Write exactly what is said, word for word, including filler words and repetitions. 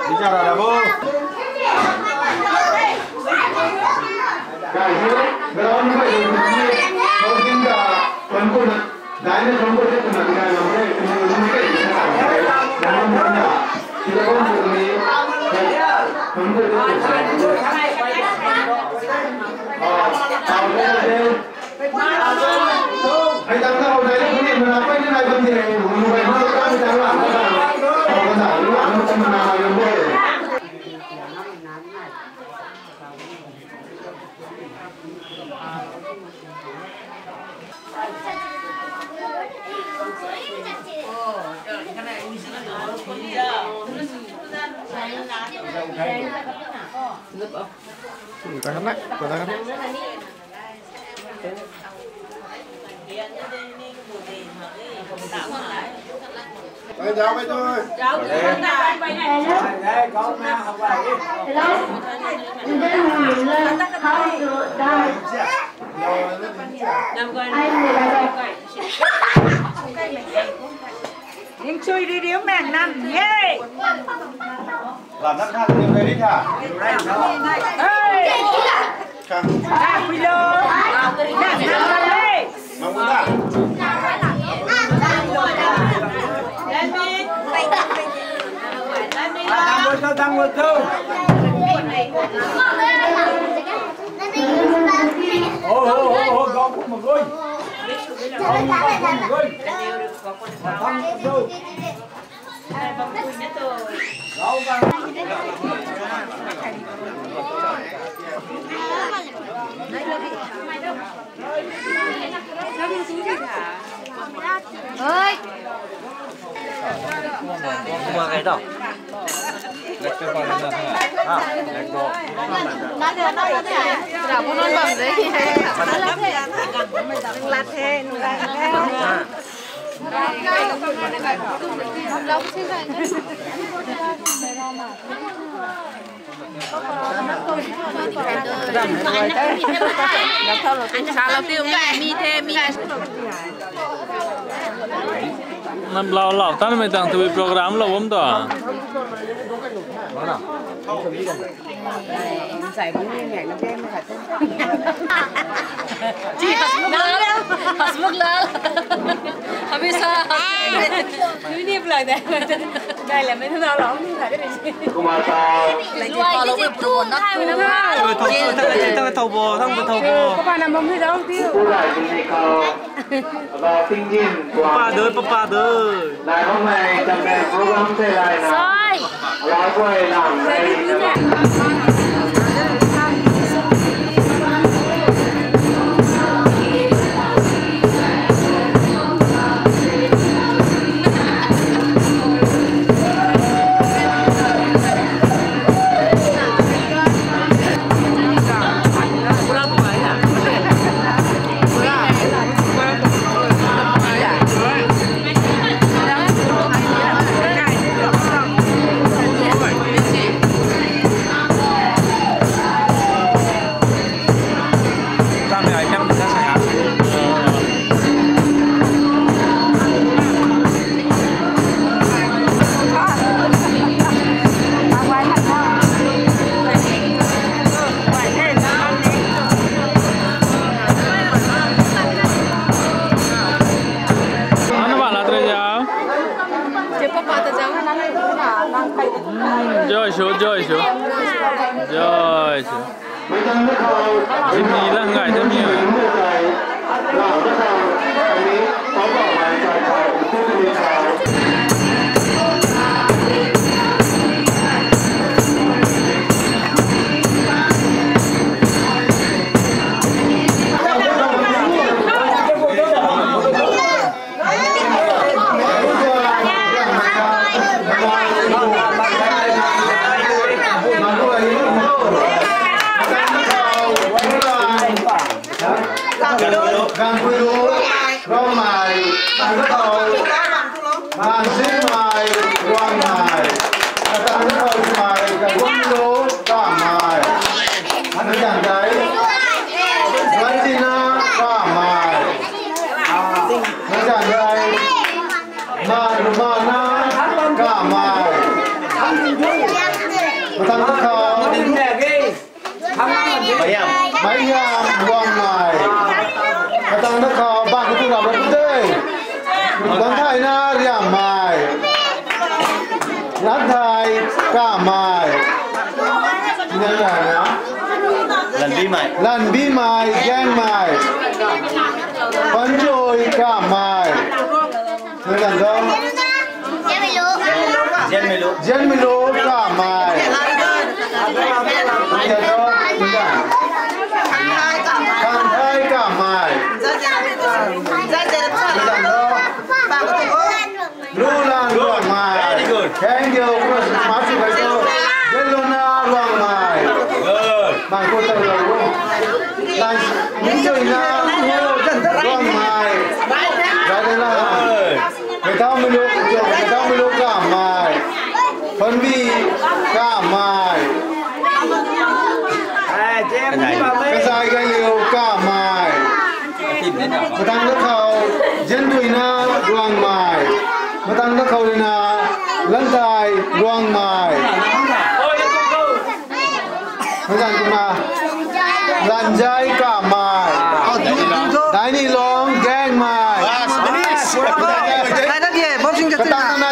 Bichara da bo. Guys, ground ko, ground ko na, dai na ground ko na, dai na ground ko na. Hello. Student who learn how to dance. Ningsui ri riu meng nam ye. Lam na kha ni ready tha. Hey. Kha. Kha pui lo. Na na le. Manguna. Let me. Let me. Dang wo to, dang wo to. Oh, oh, oh, oh, dang wo to. Oi. Let's go. Let's go. Let's go. Let's go. Nam lau lau, tan mei tang tui program lou bam ta. Hasmukh Lal. Hasmukh Lal. Hamesha. Kumar Tau. Papa doi, papa doi. Sai. Ana ba la tre ja. Joy shu, joy shu. Joy shu. Jimmy lang ngai de mi. Ganpui lu, Rongmei, Tangkatow, Mansinmei, Ruangmei, Tangkatow Simei, Ganpui lu, Kamei, Hanjang Dai, Rantina, Kamei, Hanjang Dai. Mana Kamei. Matang da khou Maihiam Ruangmei. Matang da khou bak tu rap rap de. Bangthaina Riammei. Lanthai Kamei. Lanbimei. Lanbimei Gangmei. Panjoi Kamei. Nang dou. Zianmeilu Kamei. Nang dou. Kangthai Kamei. Nang dou. Lulan Ruangmei. Very good. Thank you. Christmas. Zianlona Ruangmei. Good. Mangkuta Ruangmei. Ningchoina Ruangmei. Good. Meithaumeilu, Meithaumeilu Kamei. Phonbi Kamei. Kazai Gailiu Kamei. Matang da khou Zianduina Ruangmei. Matang da khou ruina Lanthai Ruangmei. Matang kumna Lanjai Kamei. Dainilong Gangmei. Matang